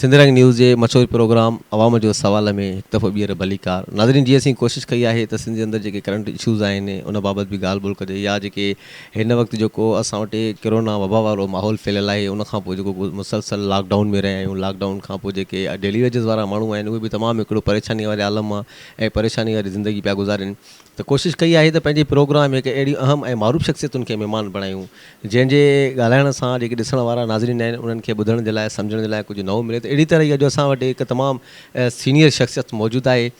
سنڌ رنگ نيوز جي مشهور پروگرام عوام جو سوال ۾ هڪ دفعو ٻيهر ڀليڪار ناظرين جي اسين ڪوشش ڪئي آهي ته سنڌ جي اندر جيڪي ڪرنٽ اشوز آهن ان بابت به ڳالهه ٻولهه ڪجي يا جيڪي هن وقت جيڪو اسان وٽ ڪرونا وبا وارو ماحول ڦهليل آهي ان کان پوء جيڪو مسلسل لاڪ ڊائون ۾ رهيا آهيون لاڪ ڊائون کان پوء جيڪي ڊيلي ويجز وارا ماڻهو آهن اهي به تمام هڪڙو پريشاني واري عالم مان ۽ پريشاني واري زندگي پيا گذارين ته ڪوشش ڪئي آهي ته پنهنجي پروگرام ۾ هڪ اهڙي اهم ۽ معروف شخصيتن کي مهمان بڻايون جنهن جي ڳالهائڻ سان جيڪي ڏسڻ وارا ناظرين آهن انهن کي ٻڌڻ جي لاء سمجهڻ جي لاء ڪجهه نئون ملي ته اهڙي طرح ئي اڄ اسان وٽ هڪ تمام سينيئر شخصيت موجود آهي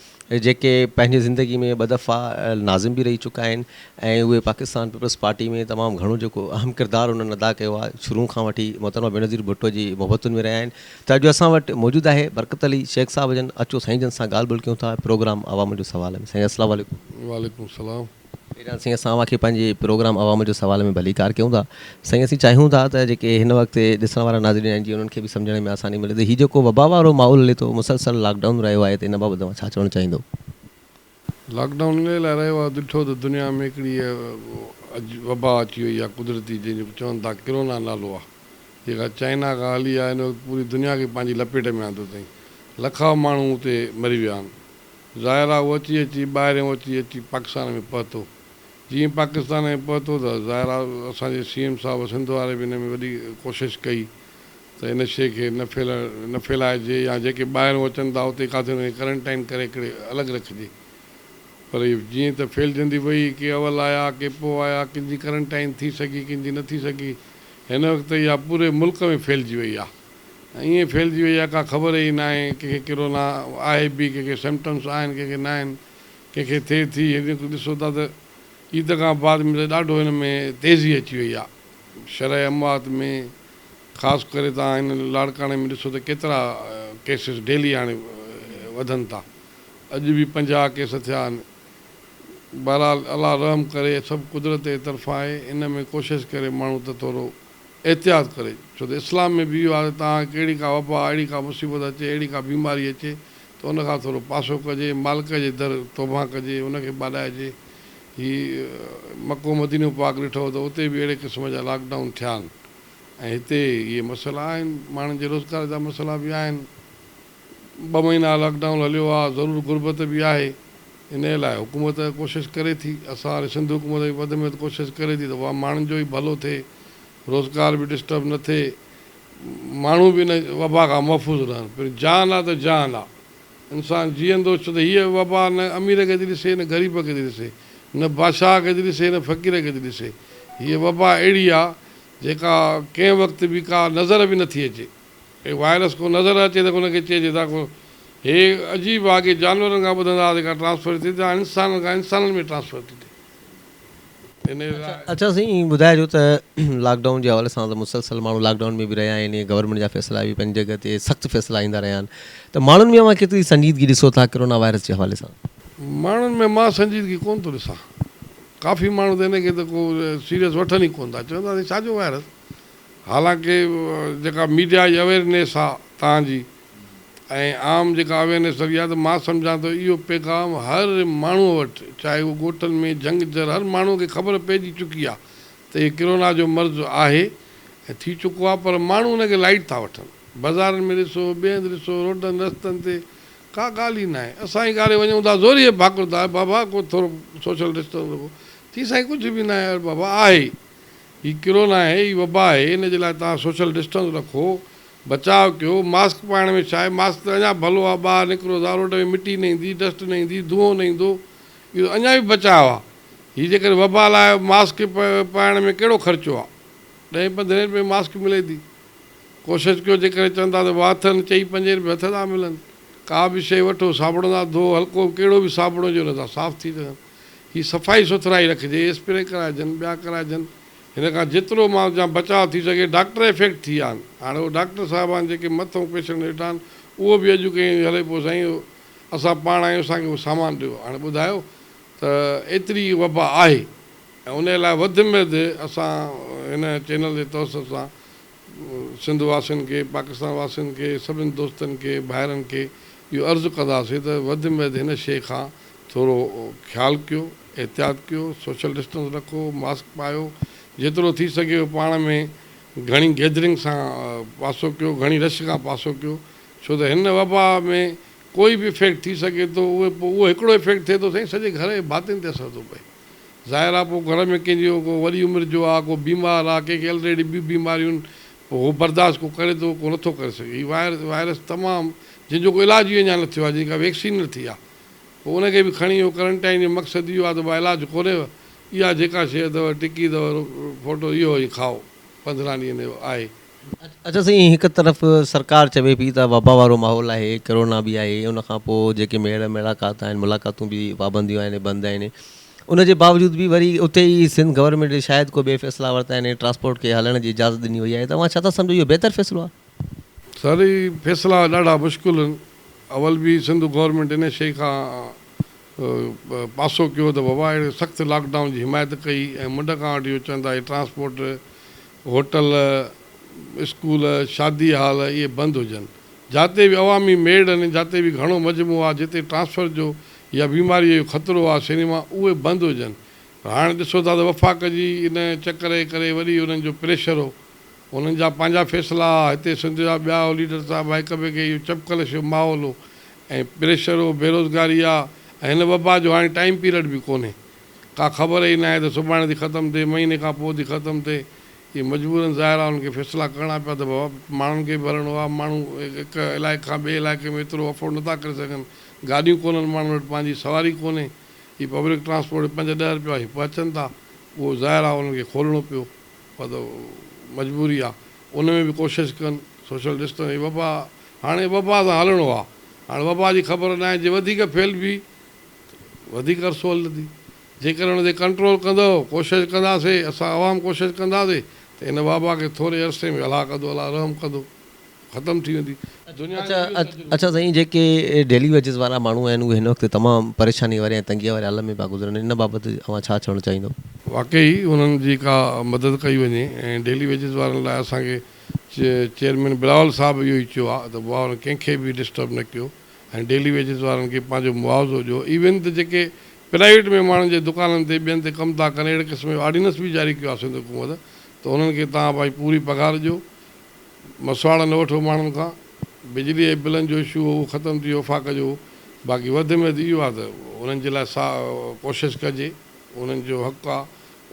جيڪي پنهنجي زندگي ۾ ٻه دفعا ناظم به رهي چڪا آهن ۽ اهي پاڪستان پيپلز پارٽي ۾ تمام گهڻو جيڪو اهم ڪردار انهن ادا ڪيو آهي شروع کان وٺي محترمه بينظير ڀٽو جي محبتن ۾ رهيا آهن ته اڄ اسان وٽ موجود آهي برڪت علي شيخ صاحب جن اچو سائين جن سان ڳالهه ٻولهه ڪيون ٿا پروگرام عوام جو سوال ۾ سائين السلام عليڪم. وعليڪم السلام. پهريان سائين اسان اوهان کي پنهنجي پروگرام عوام جو سوال ۾ ڀليڪار ڪيون ٿا سائين اسين چاهيون ٿا ته جيڪي هن وقت ڏسڻ وارا ناظرين آهن جي انهن کي به سمجهڻ ۾ آساني ملي ته هي جيڪو وبا وارو ماحول هلي ٿو مسلسل لاڪ ڊائون رهيو آهي ته ان بابت اوهان ڇا چوڻ چاهيندو. لاڪ ڊائون انهيء لاء رهيو آهي ڏٺو ته دنيا ۾ هڪڙي وبا اچي وئي آهي قدرتي جنهن جو چون ٿا ڪرونا نالو آهي جيڪا چائنا کان هلي آهي هن وقت پوري دنيا کي پنهنجي لپيٽ ۾ آندو اٿئي لکها ماڻهو اتي مري ويا آهن ظاهر آهي اهو اچي اچي ٻاهريون اچي اچي پاڪستان ۾ پهتو جيئن پاڪستان ۾ پهتو ته ظاهر آهي اسان جي سي ايم صاحب سنڌ واري به ان ۾ وڏي ڪوشش ڪئي ته ان شيء کي نه ڦهلڻ نه ڦهلائجي يا جيڪي ٻاهرون اچن ٿا اتي ڪاٿي انهن کي ڪرنٽائن ڪري هڪڙي الڳ رکجي پر هي جيئن ته ڦهلجندي وئي ڪي اول آيا ڪي پوء آيا ڪن جي ڪرنٽائن ٿي سگهي ڪن جي نه ٿي سگهي هن وقت اها پوري ملڪ ۾ ڦهلجي وئي آهي ۽ ائين ڦهلجي وئي آهي ڪا خبر ئي ناهي ڪنهن کي ڪرونا آهي به ڪنهن کي سمپٽمس آهن ڪنهن کي ناهن ڪنهن کي ٿئي ٿي هن وقت ڏسو ٿا ته عيد کان بعد ۾ ته ڏاڍو هن ۾ تيزي اچي وئي آهي شرح اموات ۾ خاص ڪري توهان هن لاڙڪاڻي ۾ ڏسو ته ڪيترا ڪيسز ڊيلي هاڻي وڌن ٿا اڄ به 50 ڪيس ٿيا آهن بهرحال الله رحم ڪري سڀ قدرت جي طرفان آهي ان ۾ ڪوشش ڪري ماڻهو ته ٿورو احتياط ڪري ڇو ته اسلام ۾ به اهو آهي ته توهان کي اهڙي ڪا وبا اهڙي ڪا مصيبت اچي اهڙي ڪا بيماري اچي ته ان کان ٿورو پاسو ڪجي مالڪ جي در توبهان ڪجي ان کي ٻاڏائجي هي مڪو مدينو پاڪ ڏٺو ته اتي به اهڙي قسم جا لاڪ ڊائون ٿيا آهن ۽ هتي اهي مسئلا آهن، ماڻهن جي روزگار جا مسئلا به آهن، ٻه مهينا لاڪ ڊائون هليو آهي، ضرور غربت به آهي، انهيء لاء حڪومت ڪوشش ڪري ٿي، اسان واري سنڌ حڪومت به وڌ ۾ وڌ ڪوشش ڪري ٿي ته ماڻهن جو ئي ڀلو ٿئي، روزگار به ڊسٽرب نه ٿئي، ماڻهو به ان وبا کان محفوظ رهن، پهرين جان آ ته جهان آ، انسان جيئندو ڇو ته هيء وبا نه امير کي ٿي ڏسي نه غريب کي ٿي ڏسي، نه بادشاهه کي ٿي ڏسي نه فقير کي ٿي ڏسي، هيء وبا اهڙي آ جيڪا ڪنهن وقت به ڪا نظر به نٿي اچي. هي وائرس ڪو نظر اچي ته ان کي چئجي ته ڪو هي عجيب آ ڪي جانورن کان ٻڌندا هئاسين ڪا ٽرانسفر ٿئي ٿي هاڻ انسانن کان انسانن ۾ ٽرانسفر ٿي ٿئي. ان لاء. اڇا سائين ٻڌائجو ته لاڪ ڊائون جي حوالي سان ته مسلسل ماڻهو لاڪ ڊائون ۾ به رهيا آهن گورنمينٽ جا فيصلا به پنهنجي جڳهه تي سخت فيصلا ايندا رهيا آهن ته ماڻهن ۾ اوهان ڪيتري سنجيدگي ڏسو ٿا ڪرونا وائرس جي حوالي سان؟ ماڻهن ۾ مان سنجيدگي ڪونه ٿو ڏسان. ڪافي ماڻهو ته ان کي ته ڪو سيريس وٺن ئي ڪونه ٿا چون ٿا سائين ڇا جو وائرس حالانڪه جيڪا ميڊيا جي اويرنيس آ توهان جي ۽ عام جيڪا اويرنيس هلي آ ته مان سمجهان ٿو اهو پيغام هر ماڻهو وٽ چاهي اهو ڳوٺن ۾ جهنگ جر هر ماڻهو کي خبر پئجي چڪي آ ته اهي ڪرونا جو مرض آهي ۽ ٿي چڪو آ پر ماڻهو ان کي لائيٽ ٿا وٺن بازارن ۾ ڏسو ٻئي هنڌ ڏسو روڊن رستن تي ڪا ڳالهه ئي ناهي. اسان ئي ڪاڏي وڃون ٿا زوريء ڀاڪر ٿا بابا ڪو ٿورو سوشل ڊسٽنس رکو. چي سائين ڪجهه به ناهي اڙي بابا آهي. هي ڪرونا آهي هي وبا آهي ان جي لاء توهان سوشل ڊسٽنس رکو بچاء ڪيو ماسڪ پائڻ ۾ ڇا آهي ماسڪ ته اڃا ڀلو آهي ٻاهر نڪرو ٿا روڊ ۾ مٽي نه ايندي ڊسٽ نه ايندي دونهون نه ايندو اهو اڃا به بچاء آهي. هي جيڪڏهن وبا لاء ماسڪ پائڻ ۾ ڪهڙو خرچو آهي ڏهين پندرهين رپئي ماسڪ ملي ٿي. ڪوشش ڪيو جيڪڏهن چون ٿا ته واٿن چئي پنجين رپئي هٿ ٿا ملن ڪا به شيء وٺو صابڻ سان ڌو هلڪو ڪهڙو به صابڻ هجي ان سان صاف ٿي سگهن هي صفائي سٿرائي رکجي اسپري ڪرائجن ٻيا ڪرائجن هن کان جيترو مان جان بچاء ٿي سگهي ڊاڪٽر افيڪٽ ٿي ويا آهن هاڻي اهو ڊاڪٽر صاحبان جيڪي مٿئون پيشنٽ ويٺا آهن اهو به اڄ ڪئين هلي پيو سائين اسان پاڻ آهيون اسان کي اهو سامان ڏيو هاڻي ٻڌايو ته ايتري وبا آهي ۽ ان لاء وڌ ۾ وڌ اسان هن چينل جي توسط سان سنڌ واسين کي، پاڪستان واسين کي، سڀني دوستن کي، ڀائرن کي اهو عرض ڪنداسين ته وڌ ۾ وڌ هن شيء کان ٿورو خيال ڪيو، احتياط ڪيو، سوشل ڊسٽنس رکو، ماسڪ پايو، جيترو ٿي سگهيو پاڻ ۾ گهڻي گيدرنگ سان پاسو ڪيو، گهڻي رش کان پاسو ڪيو، ڇو ته هن وبا ۾ ڪوئي به افيڪٽ ٿي سگهي ٿو اهي پوء اهو هڪڙو افيڪٽ ٿئي ٿو سائين سڄي گهر جي ڀاتين تي اثر ٿو پئي ظاهر آ پوء گهر ۾ ڪنهن جو ڪو وڏي عمر جو آ ڪو بيمار آ ڪنهن کي الريڊي ٻيون بيماريون آهن پوء هو برداشت ڪو ڪري ٿو ڪو نٿو ڪري سگهي هي وائرس تمام جنهن جو ڪو علاج ئي اڃا نه ٿيو آ جنهن جي ڪا ويڪسين نه ٿي آ پوء ان کي به کڻي اهو ڪرنٽائن جو مقصد اهو آ ته ڀاء علاج ڪونهي اها جيڪا شيء اٿو ٽڪي اٿو ڦوٽو اهو ئي کائو 15 ڏينهن جو آهي. اچا سائين هڪ طرف سرڪار چوي پئي ته وبا وارو ماحول آهي ڪرونا به آهي ان کان پوء جيڪي ميڙ ميڙاڪات آهن ملاقاتون به پابنديون آهن بند آهن ان جي باوجود به وري اتي ئي سنڌ گورنمينٽ شايد ڪو ٻئي فيصلا ورتا آهن ٽرانسپورٽ کي هلڻ جي اجازت ڏني وئي آهي ته اوهان ڇا ٿا سمجهو اهو بهتر فيصلو آهي؟ سر هي فيصلا ڏاڍا مشڪل آهن اول به سنڌ گورنمينٽ ان شئي کان پاسو ڪيو ته بابا اهڙي سخت لاڪ ڊائون جي حمايت ڪئي ۽ منڍ کان وٺي اهو چون ٿا هي ٽرانسپورٽ، هوٽل، اسڪول، شادي هال اهي بند هجن. جاتي به عوامي ميڙ آهن، جاتي به گهڻو مجمعو آهي، جتي ٽرانسفر جو يا بيماريء جو خطرو آهي، سئنيما اهي بند هجن. پر هاڻي ڏسو ٿا ته وفاق جي ان چڪر جي ڪري وري انهن جو پريشر هو. انهن جا پنهنجا فيصلا ها، هتي سنڌ جا ٻيا ليڊر صاحب هڪ ٻئي کي اهو چپڪلش جو ماحول هو ۽ پريشر هو، بيروزگاري آ ۽ هن وبا جو هاڻي ٽائيم پيريڊ به ڪونهي. ڪا خبر ئي ناهي ته سڀاڻي ٿي ختم ٿئي، مهيني کان پوء ٿي ختم ٿئي. اهي مجبورن ظاهر آ انهن کي فيصلا ڪرڻا پيا ته بابا ماڻهن کي به هلڻو آ، ماڻهو هڪ علائقي کان ٻئي علائقي ۾ ايترو افورڊ نٿا ڪري سگهن، گاڏيون ڪونهن ماڻهن وٽ پنهنجي سواري ڪونهي، هي پبلڪ ٽرانسپورٽ پنج ڏهه رپيا هي پهچن ٿا، اهو ظاهر آ انهن کي کولڻو پيو. پر مجبوري آ ان ۾ به ڪوشش ڪن سوشل ڊسٽنس هي وبا هاڻي وبا سان هلڻو آ هاڻي وبا جي خبر ناهي جي وڌيڪ ڦهلبي ته وڌيڪ عرصو هلندي جيڪڏهن ان تي ڪنٽرول ڪندؤ ڪوشش ڪنداسي اسان عوام ڪوشش ڪنداسي ته ان وبا کي ٿوري عرصي ۾ الله ڪندو الله رحم ڪندو. ختم ٿي ويندي دنيا جو اهو تجربو. اڇا سائين جيڪي ڊيلي ويجز وارا ماڻهو آهن اهي هن وقت تمام پريشاني واري ۽ تنگي واري عالم ۾ پيا گذرن ان بابت اوهان ڇا چوڻ چاهيندو؟ واقعي انهن جي ڪا مدد ڪئي وڃي ۽ ڊيلي ويجز وارن لاء اسان کي چيئرمين بلاول صاحب اهو ئي چيو آهي ته بابا ڪنهن کي به ڊسٽرب نه ڪيو ۽ ڊيلي ويجز وارن کي پنهنجو معاوضو ڏيو ايون ته جيڪي پرائيويٽ ۾ ماڻهن جي دڪانن تي ٻين تي ڪم ٿا ڪن اهڙي قسم جو آرڊيننس به جاري ڪيو آهي سنڌ حڪومت ته انهن کي توهان پنهنجي پوري پگهار ڏيو مسواڙ نه وٺو ماڻهن کان، بجلي ۽ بلن جو اشو هو اهو ختم ٿي ويو وفاق جو هو، باقي وڌ ۾ وڌ اهو آهي ته انهن جي لاء سا ڪوشش ڪجي، انهن جو حق آ،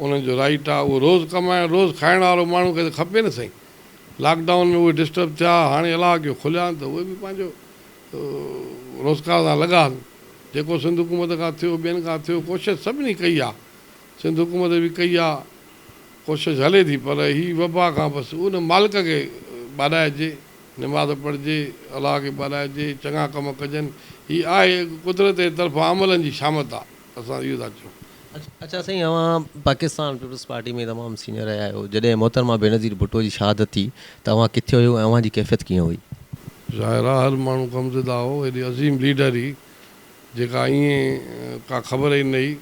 انهن جو رائيٽ آ، اهو روز ڪمائڻ روز کائڻ وارو ماڻهو کي ته کپي نه سائين، لاڪ ڊائون ۾ اهي ڊسٽرب ٿيا، هاڻي الله ڪيو کليا آهن ته اهي به پنهنجو روزگار سان لڳا آهن، جيڪو سنڌ حڪومت کان ٿيو ٻين کان ٿيو ڪوشش سڀني ڪئي آ، سنڌ حڪومت به ڪئي آ. ڪوشش هلي ٿي پر هي وبا کان بس ان مالڪ کي ٻاڏائجي، نماز پڙهجي، الله کي ٻاڏائجي، چڱا ڪم ڪجن، هي آهي قدرت جي طرفان عملن جي شامت آ، اسان اهو ٿا چئون. اڇا سائين اوهان پاڪستان پيپلز پارٽي ۾ تمام سينئر رهيا آهيو جڏهن محترمه بينظير ڀٽو جي شهادت ٿي ته اوهان ڪٿي هيو ۽ اوهان جي ڪيفيت ڪيئن هئي؟ ظاهر آ هر ماڻهو غمزده هو، ايڏي عظيم ليڊر هئي جيڪا ائين ڪا خبر ئي نه هئي.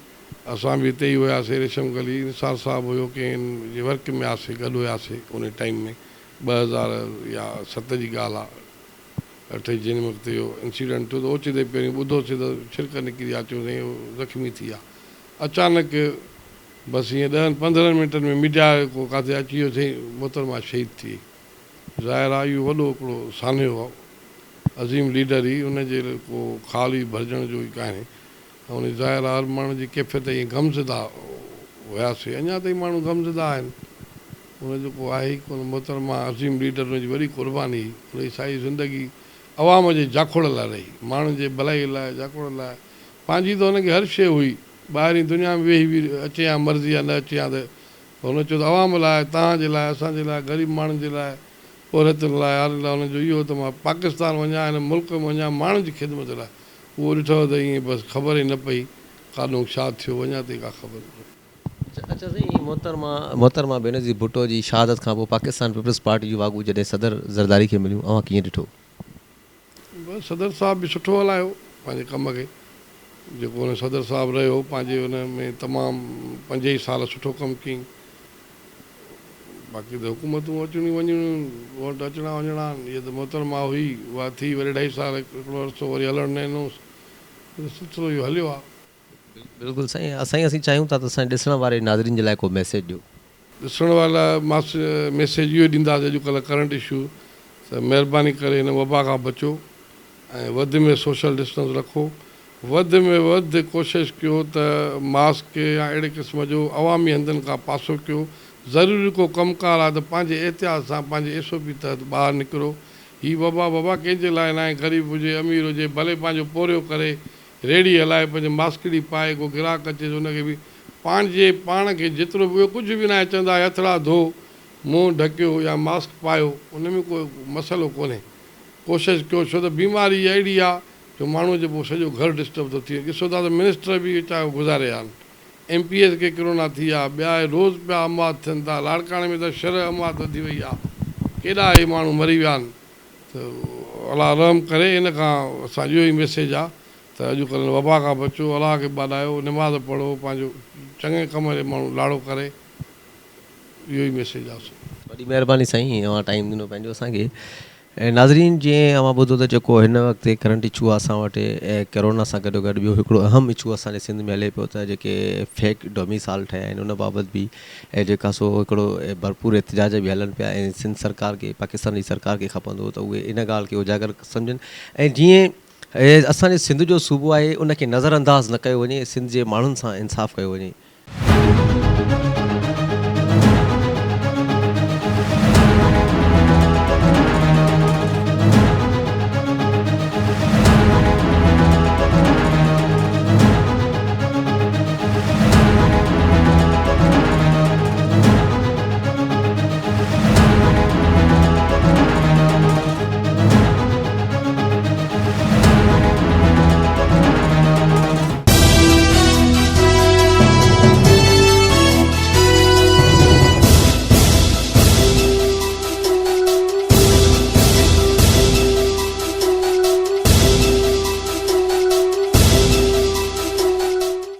اسان به اتي ئي هياسي ريشم گلي نثار صاحب هيو ڪنهن جي ورڪ ۾ هياسي گڏ هياسي انهي ٽائيم ۾ 2000 يا ست جي ڳالهه آ اٺ جي جنهن وقت اهو انسيڊنٽ ٿيو ته اوچتي پهرين ٻڌوسي ته ڇرڪ نڪري آ چيو سائين اهو زخمي ٿي ويا اچانڪ بس ائين ڏهن پندرهن منٽن ۾ ميڊيا ڪو ڪاٿي اچي ويو سائين محترمه شهيد ٿي وئي ظاهر آ اهو وڏو هڪڙو سانحو آ عظيم ليڊر هئي ان جي ڪو خال ئي ڀرجڻ جو ئي ڪانهي ان ظاهر آ هر ماڻهو جي ڪيفيت ائين غمزده هياسي اڃا تائين ماڻهو غمزده آهن ان جو ڪو آهي ئي ڪونه محترمه عظيم ليڊر ان جي وڏي قرباني هئي ان جي ساري زندگي عوام جي جاکوڙ لاء رهي ماڻهن جي ڀلائي لاء جاکوڙ لاء پنهنجي ته هن کي هر شيء هئي ٻاهرين دنيا ۾ ويهي به اچي ها مرضي ها نه اچي ها ته هن چيو ته عوام لاء توهان جي لاء اسان جي لاء غريب ماڻهن جي لاء پورهيتن لاء هارين لاء هن جو اهو ته مان پاڪستان وڃان هن ملڪ ۾ وڃان ماڻهن جي خدمت لاء اهو ڏٺو ته ائين بس خبر ئي نه پئي ڪاڏهون ڇا ٿيو اڃا تائين ڪا خبر نه. اڇا سائين محترمه محترمه بينظير ڀٽو جي شهادت کان پوء پاڪستان پيپلز پارٽي جون واڳون جڏهن صدر زرداري کي مليون اوهان ڪيئن ڏٺو؟ بس صدر صاحب به سٺو هلايو پنهنجي ڪم کي جيڪو ان صدر صاحب رهيو پنهنجي ان ۾ تمام پنج ئي سال سٺو ڪم ڪيائين. باقي ته حڪومتون اچڻيون وڃڻيون، ووٽ اچڻا وڃڻا آهن. هيء ته محترمه هئي، اها ٿي وري اڍائي سال هڪڙو عرصو وري هلڻ نه ڏنوس. اهو سلسلو اهو هليو آهي. بلڪل سائين سائين اسين چاهيون ٿا ته اسان جي ڏسڻ واري ناظرين جي لاء ڪو ميسيج ڏيو. ڏسڻ واري لاء ميسيج اهو ڏينداسين اڄ ڪلهه ڪرنٽ اشو ته مهرباني ڪري هن وبا کان بچو ۽ وڌ ۾ سوشل ڊسٽنس رکو. وڌ ۾ وڌ ڪوشش ڪيو ته ماسڪ يا اهڙي قسم جو عوامي هنڌن کان پاسو ڪيو. ضروري ڪو ڪم ڪار آهي ته پنهنجي احتياط سان پنهنجي ايس او پي تحت ٻاهر نڪرو. هي وبا وبا ڪنهن جي لاء ناهي غريب هجي امير هجي ڀلي پنهنجو پورهيو ڪري ريڙهي هلائي پنهنجي ماسڪڙي پائي ڪو گراهڪ اچي ته ان کي به پنهنجي پاڻ کي جيترو به اهو ڪجهه به ناهي چوندا هٿڙا ڌو منهن ڍڪيو يا ماسڪ پايو ان ۾ ڪو مسئلو ڪونهي ڪوشش ڪيو ڇو ته بيماري اهڙي آ جو ماڻهو جو پوء سڄو گهر ڊسٽرب ٿو ٿي وڃي ڏسو ٿا ته منسٽر به ويچارا گذاري ويا آهن ايم پي ايز کي ڪرونا ٿي آ ٻيا اهي روز پيا اموات ٿين ٿا لاڙڪاڻي ۾ ته شرح اموات وڌي وئي آ ڪيڏا اهي ماڻهو مري ويا آهن ته الله رحم ڪري ان کان اسان جو اهو ئي ميسيج آ ته اڄ ڪلهه وبا کان بچو الله کي ٻاڏايو نماز پڙهو پنهنجو چڱي ڪم ڏي ماڻهو لاڙو ڪري. اهو ئي ميسيج آ سو. وڏي مهرباني سائين اوهان ٽائيم ڏنو پنهنجو اسان کي ناظرين جيئن اوهان ٻڌو ته جيڪو هن وقت ڪرنٽ اچو آ اسان وٽ ڪرونا سان گڏو گڏ ٻيو هڪڙو اهم اچو اسان جي سنڌ ۾ هلي پيو ته جيڪي فيڪ ڊوميسال ٺهيا آهن ان بابت به جيڪا سو هڪڙو ڀرپور احتجاج به هلن پيا ۽ سنڌ سرڪار کي پاڪستان جي سرڪار کي کپندو ته اهي ان ڳالهه کي اجاگر سمجهن ۽ جيئن اسان جي سنڌ جو صوبو آهي ان کي نظر انداز نه ڪيو وڃي سنڌ جي ماڻهن سان انصاف ڪيو وڃي.